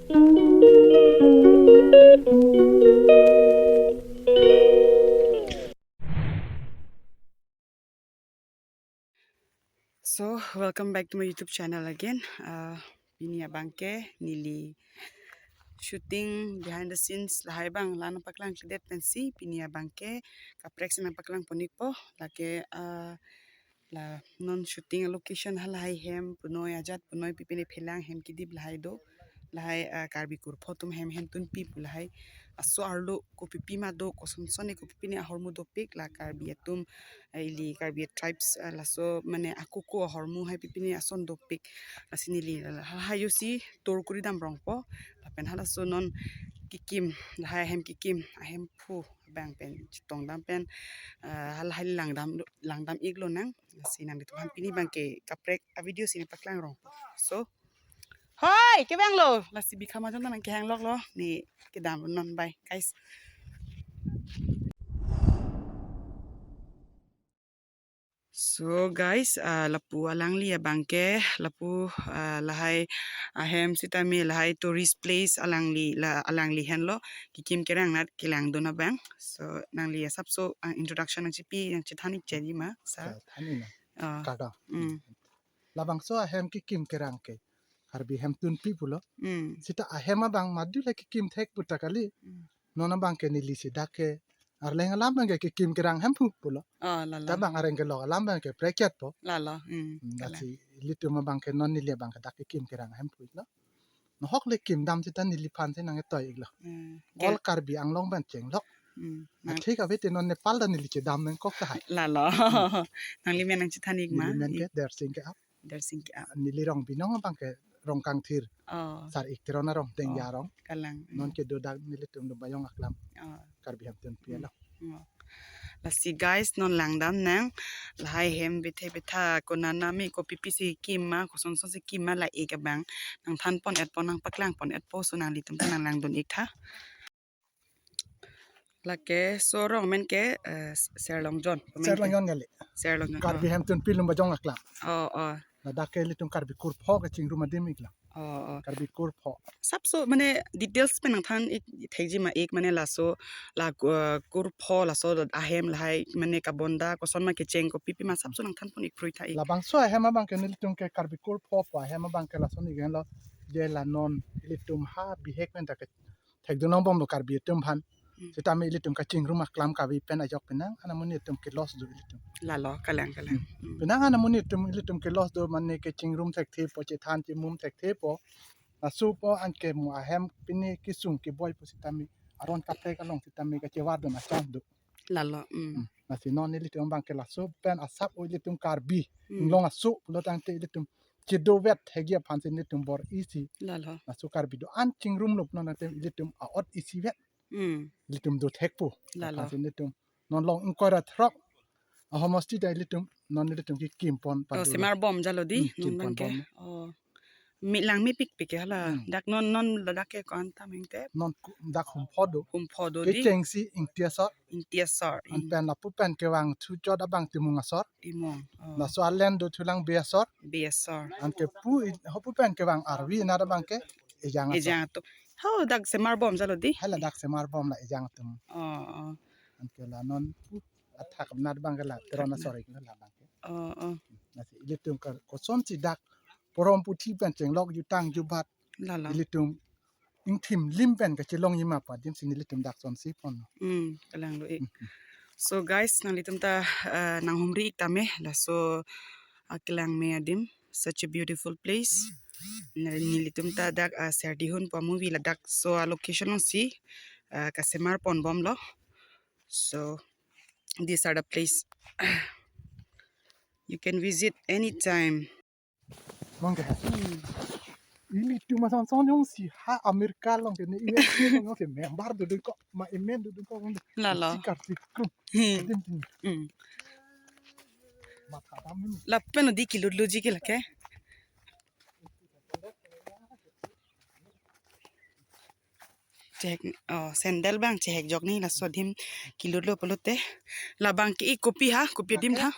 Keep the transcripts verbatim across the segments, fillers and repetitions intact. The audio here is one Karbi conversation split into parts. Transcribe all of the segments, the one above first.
So, welcome back to my YouTube channel again. Uh, pini abangke neli shooting behind the scenes lahai abang la nangpaklang kledet pensi pini abangke kaprek si nangpaklang pon-ikpo. Lake, uh, la non shooting location halahai hem punoi ajat punoi pipine phelang hem kedip lahai do. Lahai, ah, Karbi kurpho atum hem hemtunpi pu lahai. Aso arlo kopipi ma do, kosonson e kopipine ahormu dopik la Karbi atum, ah, ili Karbi tribes, ah, laso mane akoko ahormu hai pipine ason dopik. Lasi neli la, la, halahai yo si tour kuri dam rongpo. Lapen halaso non kekim, lahai ahem kekim, ahemphu abang pen chetong dam pen, ah, halahai langdam, langdam-ik lonang. Lasi nanglitum aphan pini abangke kaprek a video si nangpaklang rongpo. So, hoi, kevang lo. Lasi bikha majon nang kehang lok lo. Ne kedam non, bye, guys. So, guys, ah, lapu alangli abangke, lapu, ah, lahai ahem sitame lahai tourist place alangli, la alangli henlo, kekim kerang nat kelangdun abang. So, nangli asapso, ah, introduction nangchipi, nangchethan-ik chedi ma, sir? Sa, than-ik na. Ah. Kada. Mm. Labangso ahem kekim kerang ke Karbi hemtunpi pulo. Mm. Sita ahem abang madu le kekim thek puta kali. Mm. Non abangke neli si dak ke Arleng alam abangke kekim kerang hemphu pulo. Oh, lalo. Ta bang areng kelok alam abangke prekjatpo. Lalo. Mm, mm, kalang. Lasi ilitum abangke non neli abangke dak kekim kerang hemphu lo. Nohok le kim dam sita neliphan si nangketoi-ik lo. Mm. All Karbi Anglong pen chenglok. Mm. Athik ave te non Nepal ta neli chedam nangkok tahai. Lalo. Mm. Nangli men nangchethan-ik ma? Neli men ke Dersing Keap. Dersing Keap. Neli rong binong abangke Rongkangthir. Oh. Sar-ik Teron arong, Tengya arong. Oh, kalang. Non, mm, kedo dak nelitum Lumbajong aklam. Oh. Karbi hemtunpi lo. Oh. Lasi guys, non langdam nang, lahai hem bethe betha konana me kopipi si kim ma, kosonson si kim ma la-ik abang nangthan pon-etpo, nangpaklang pon-etpo, so nanglitum ta nanglangdun-ik tha. Lake so arong amen ke, eh, Serlongjon. Amen ke? Serlongjon kali. Serlongjon. Karbi, oh, hemtunpi Lumbajong aklam. Oh, oh. Ladak ke ilitum Karbi kurpho kechingrum adim-ik lo. Oh, oh. Karbi kurpho. Sapso mane details pen nangthan-ik thekji ma-ik, mane laso la, eh, kurpho laso ahem lahai mane kabonda koson ma kecheng kopipi ma sapso nangthan pon-ik phrui tha-ik. Labangso ahem abangke nelitum ke Karbi kurpho pu ahem abangke lason-ik henlo, je la non ilitum ha bihek pen ta ke thekdun longbomlo Karbi atum aphan. Hmm. Sitame ilitum kachingrum aklam kave pen ajok penang an amonit atum ke-loss do ilitum. Lalo, kalang, kalang. Hmm. Hmm. Penang an amonit atum ilitum ke-loss do, mane kechingrum thekthepo, chethan chemum thekthepo. Laso pu anke mo ahem pine kesung keboi pu sitame aron kaprek along sitame kachevardun a-chance do. Lalo, mm. Hmm. Lasi non ilitum abangke laso pen asap o ilitum Karbi, mm, Anglong aso pulo tangte ilitum chedovet thekji aphan si nelitum bor-isi. Lalo. Laso Karbi do-an chingrumlo pulo tangte ilitum a-ot isivet. Mm. Ilitum do thekpo. Lalo. Aphan si nelitum non long ingkoi ra throk ahomosti ta ilitum non ilitum kekim pon, oh, pado semar bom jalo di, hmm, non kim pon abangke bom. Oh. Mi lang mepik pik ke hala. Hmm. Dak non, non ladak ke ko-an ta mengte? Non ku-, dak Humpho do. Humpho do di. Kechengsi Ingti asor. Ingti asor. An, hmm, pen lapu pen kevang thuchot abang Timung asor. Timung. Oh. Laso alen do thulang Bey asor. Bey asor. Anke pu i-, hapu pen kevang arvi nat abangke Ejang asor. Ejang atum. Ho, dak semar bom jalo di? Hala dak semar bom la Ejang atum. Oh, oh. Anke la non, uh, athak nat abangke la Teron asor-ik lo la abangke. Oh, oh. Lasi ilitum ke kosonsi dak porom puthi pen chenglok jutang jubat. Lalo. Ilitum ingthim lim pen kachelongji ma pu adim si nelitum dak sonsi pon. Hmm, kalang do-ik. Hmm, hmm. So guys, nanglitum ta, eh, nanghumri-ik tame, laso akelang me adim, such a beautiful place. Ne-, nelitum ta dak, ah, Serdihun pu movie ladak so a-location alongsi, ah, kasemar pon bomlo. So these are the place you can visit anytime. Mangke. Hmm. Ilitum ason son jongsi ha America along ke ne U S A along jongsi member dodun kok, ma emen dodun kok. Lalo. Sikar sikrum. Hmm. Adim tin. Hmm. Matha dam ni. Lapen odi kilutlo ji ke lake. Chehek, oh, sandal abang chehekjok ni, laso adim kilutlo pulote. Labang ke-ik kopi ha, kopi adim tha?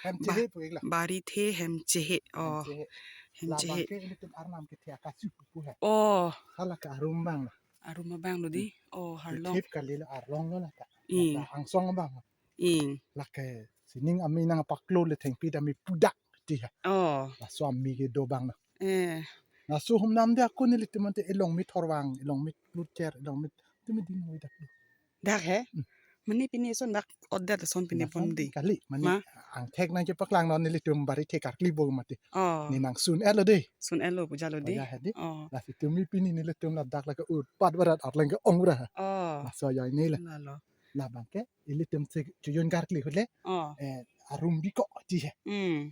Hem chehe pu-ik la. Barithe hem chehe. Oh. Hem chehe. Hem chehe. Labang ke ilitum arnam kethe akasu pu he. Oh. Hala ke arum abang lo. Arum abang lo di. Oh, harlong. Thip kali lo, arlong lo lata. Ing. Lata angsong abang lo. Ing. Lake sining ami nangpaklo le thengpi dam mi pudak ti he. Oh. Laso ami kedo abang lo. Eh. Laso humnam de akun ilitum ante elong mi thorvang, elong mi klutcher, elong mi tumi ding mi dak. Dak he? Hmm. Mane pini son dak order son pini pon di. Kali, mane Ma? Angthek nangkepaklang non nelitum bari thek karkli bo mati. Oh. Ne nangsun-et lo de. Sun-et lo, puja lo di. Puja he di. Oh. Lasi tumi pini nelitum ladak lake utpat barat arleng ke-ong ra. Oh. Laso ya ini la. Lalo. Labang ke ilitum si chojun karkli hule. Oh. Eh, arum bikok ti he. Hmm.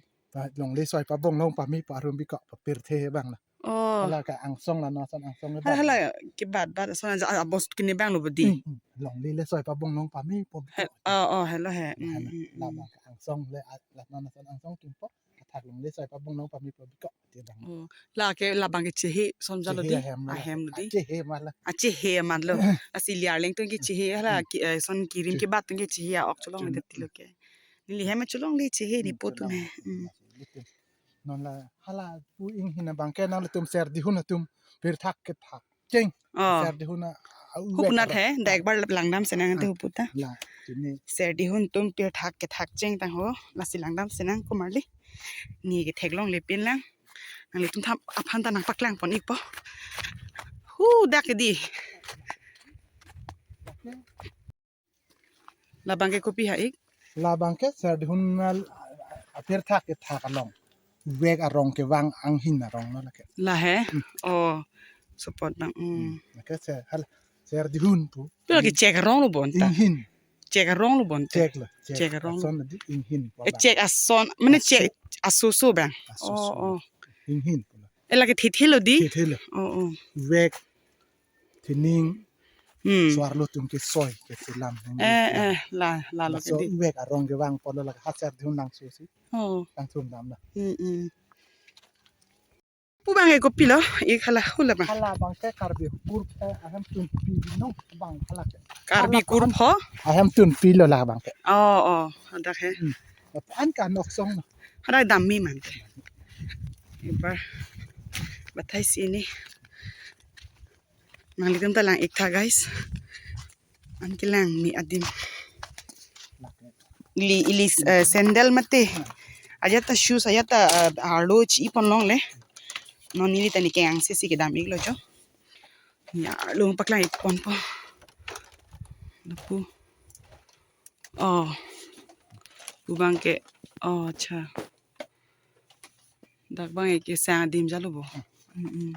Longle soi pabong long pame pu arum bikok papirthe abang lo. Oh. Hala ke angsong la, non ason angsong le. Hala, abang. Hala kebat bat ason aja, ah, bos kini abang lo bodi. Hmm, hmm. Longle le soi pabong long pame pu bikok. He, oh, oh, hala he. Hmm, hmm, hmm. Labang ke angsong le, ah, la non ason angsong kimpo. Athak longle soi pabong long pame pu bikok ti abang. Oh. Lake labang ke chehe son ja lo di. Chehe ahem lo. Ahem lo di. Chehe ma la. Ah, chehe ma lo. Lasi ili arleng atum ke chehe hala. Hmm. Ki, eh, son kirim kebat atum ke chehe a-ok cholong. Hmm. Ida ti lo ke. Neli hem cholongle chehe ni. Hmm, po atum cholong he. Hmm. Non la hala pu inghin abang ke nanglitum serdihun atum pirthak kethak cheng. Oh. Serdihun a, a, hupu nat he, dak ekbar langdam senang ante hupu ta. La, chini. Serdihun atum pirthak kethak cheng tang ho, lasi langdam senang komarli. Ne ketheklongle pin lang. Nanglitum thap aphan ta nangpaklang pon ikpo. Hu dak di. Labang ke kopi ha ik? Labang ke serdihun nal apirthak kethak along. Vek arong kevang anghin arong lo lake. La he? Hmm. Oh, support bang. Hmm. Hmm. Lake ser, hal, serdihun pu. Pu lake chek arong lo bonta. Inghin. Chek arong lo bonta. Chek lo. Chek arong. Ason di inghin. Eh, chek ason, mane chek asoso bang. Asoso. Oh, oh. Inghin pu lo. Eh, lake thithe lo di? Thithe lo. Oh, oh. Vek thining. Hmm. Soarlo atum ke soi ke selam. Eh, eh, la, la lo. Laso ke di. Vek arong kevang pulo lake ha serdihun nangsosi. Oh. Nangthum dam na. Hmm, hmm. Pu abang ke kopi lo, ik hala hula bang. Hala abang ke Karbi Kurpho ahem tunpi non abang hala ke. Karbi Kurpho? Ahem tunpi lo labang ke. Oh, oh, hadak he. Hmm. An ke anok song lo. Hadak dam mi man ke. Ekbar bathaisi ne. Nanglitum ta lang ik tha, guys. An kelang mi adim. Ili, ili, eh, sandal mate. Ajat ta shoes, ajat ta, eh, arlo chi-i pon longle. Non neli ta ne keng-angsi si kedam ik lo jo. Ne arlo paklang ik ponpo. Lapu. Oh. Pu abang ke. Oh, acha. Dak abang ke sang adim jalo bo. Hmm. Mm-mm.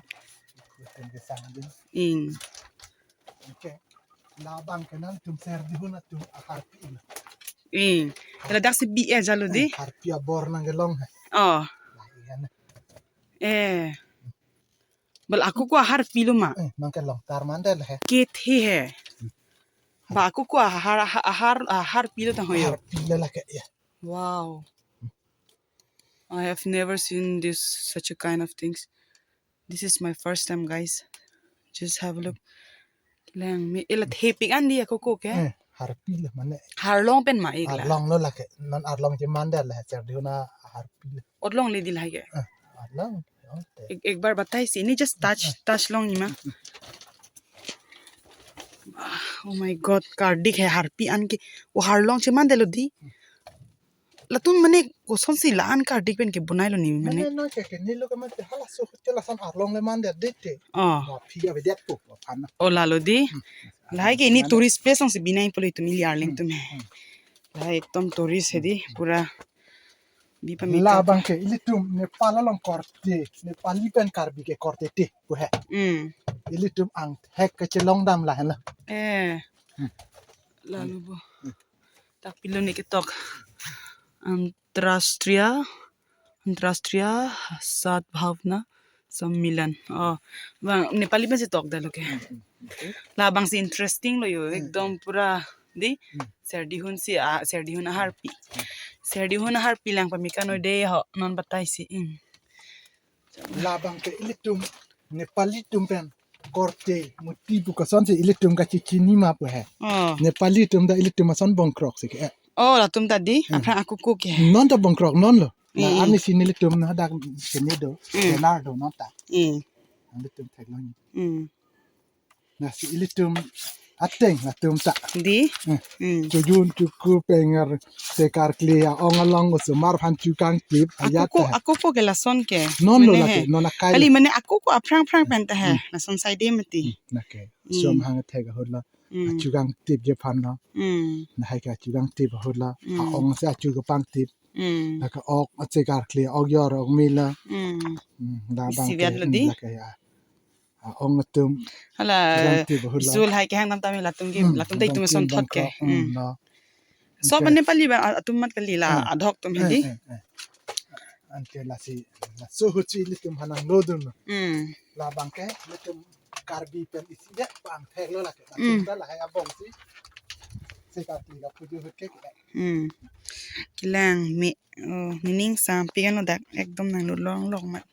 Ilitum ke sang adim. Ing. Okay. Labang ke nangtum serdihun atum aharpi lo. Ing. Hala dak si bi-e jalo di. Eh, harpi abor nangkelong he. Oh. La, iya na. Eh. Bal ako ko aharpi lo ma. Eh, nangkelong tar mandel he. Kethe he. Hmm. Ba ako ko ahar, ahar, ahar, aharpi lo tang ho yo. Aharpi lo lake ya. Wow. I have never seen this, such a kind of things. This is my first time, guys. Just have a look. Lang mi ila thepik an di ako ko ke. Eh, harpi lo mane. Harlong pen ma ik la. Arlong lo lake. Non arlong che mandel la serdihun aharpi lo. Ot longle di la ke. Eh, arlong. Ek, ekbar bathaisi ne, just touch, touch long ne ma. Ah, oh my God, kardik he harpi an ke. O harlong che mandelo di. Latum mane kosonsi la-an kardik pen kebonai lo ne mane. Mane no che ke ne lo ke mane halaso ke lason arlong le mandel dete. Oh. Ma phi avedet po aphan na. Oh, lalo di. Hmm. Lahai ke ne tourist place along si binai pulo itum ili arleng atum he. Hmm. Lahai ekdom tourist he di, pura. Bi pamita. Labang ke ilitum Nepal along korte, Nepali pen Karbi ke korte te pu he. Hmm. Ilitum angthek kechelong dam lahenlo. Eh. Hmm. Lalo bo. Hmm. Dak pilo ne ketok. Antarashtriya, Antarashtriya Sadbhavna Sammilan. Oh, bang Nepali pensi tokdetlo ke. Hmm, hmm. Okay. Labang si interesting lo yo, hmm, ekdom pura di. Hmm. Serdihun si, ah, serdihun aharpi. Hmm. Serdihun aharpi lang pamika noi de ho, non bathaisi. Hmm. Labang ke ilitum Nepali atum pen korte muti pu kosonsi ilitum kachechini ma pu he. Oh. Nepali atum ta ilitum ason bongkrok si ke. Oh, latum ta di, hmm, aphrang ako ko ke. Non ta bongkrok non lo. La, mm, mm, arnisi nelitum hadak sini do, mm, Leonardo nonta. Mm. Nelitum theklong. Mm. Lasi ilitum ateng latum ta. Di? Eh. Mm. Chojun chuku penger, se karkli a-ong along osomar aphan chukangtip, ako ko, ayat ta. Ako ko ke lason ke. Non lo. Mane lake, he, non akai. Kali mane ako ko aphrang-phrang pen ta he. Mm. Lason saide mati. Mm. Lake. Mm. Som hang thek ahut lo. Mm. Achukangtip je aphan lo. Mm. Lahai ke achukangtip ahut lo. Mm. A-ong si achu kepangtip. Mm. Lake ok, ache karkli, ok yor, ok mila. Mm. Mm, labang ke, isivet lo di? Mm, lake ya. A-ong atum. Hala, chukangtip ahut lo. Bisu lahai kehang tam tam latum ke, hmm, latum ta itum ason thot ke. Hmm, hmm, lo. So, anke mane pali ba, a-, atum mat kali la, hmm, adhok atum, eh, hedi? Eh, eh. Anke lasi, laso ahut si ilitum hanang lo dun lo. Hmm. Labang ke, ilitum Karbi pen isi ya, bang thek lo lake. Hmm. Latum ta lahai abong si. Se karkli ka puju ahut ke, ke. Hmm. Kelang me, oh, nening sampik an lo dak, ekdom nang lo long long mat.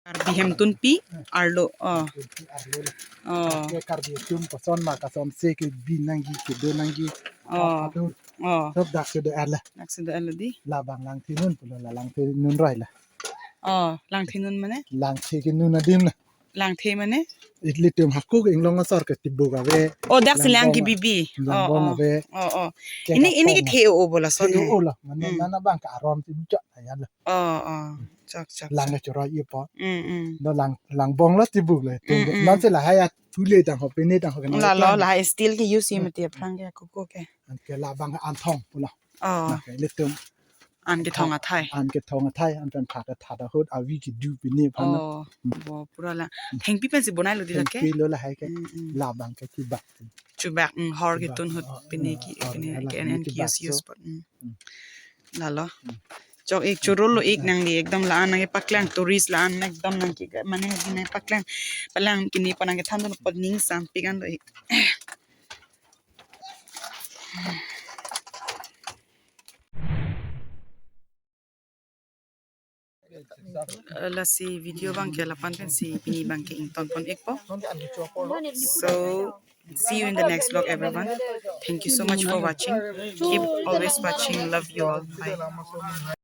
Karbi hemtunpi arlo, oh. Hemtunpi arlo lo. Oh. Ke Karbi atum koson ma koson se kebi nangji kedo nangji. Oh. Atur. Oh. Sob dak si do-er la. Dak si do-er lo di. Labang Langthenun pulo la Langthenun roi la. Oh, Langthenun mane? Langthe kenun adim la. Langthe mane? Ilitum hako ke inglong asor ke tibuk ave. Oh, dak si lang, langbong kebibi. Langbong, oh, oh, ave. Oh, oh. Ke ini, ini kapong kethe o bo lason the. Kethe o lo. Mane, hmm, nana bang ke aron si buchot ayan lo. Oh, oh. Chok, chok, lang chok. Ke choroi ipo. Mm, mm. Do lang, langbong lo tibuk le. Mm, mm. Non si lahai a thule tang ho, pene tang ho ke. La lo, lahai steel ke use, hmm, mati aphrang ke ako ko ke. Anke labang anthong pulo. Oh. Lake ilitum. An kethong athai. An kethong athai, an pen phak kethat ahut, avi kedu pine aphan lo. Oh, hmm, bo pura la. Hmm. Thengpi pensi bonai lo di lake? Thengpi lo lahai ke. Hmm, hmm. Labang ke chubak. Chubak, hmm, hor, chubak, ketun ahut, oh, pine, hmm, ki, hor pine, hala ke pine an, an ki chubak use, so, use pot. Hmm. Hmm. Lalo. Hmm. Chok ik choro lo ik, hmm, nangli ekdom la-an nangkepaklang, tourist la-an ekdom nangke mane di nangpaklang. Palang kini pa nangkethan dun apot ning sampik an lo ik. Eh, lasi video abang ke lapu-an pensi pini abang ke ingtonpon ikpo. So, see you in the next vlog, everyone. Thank you so much for watching. Keep always watching. Love you all. Bye.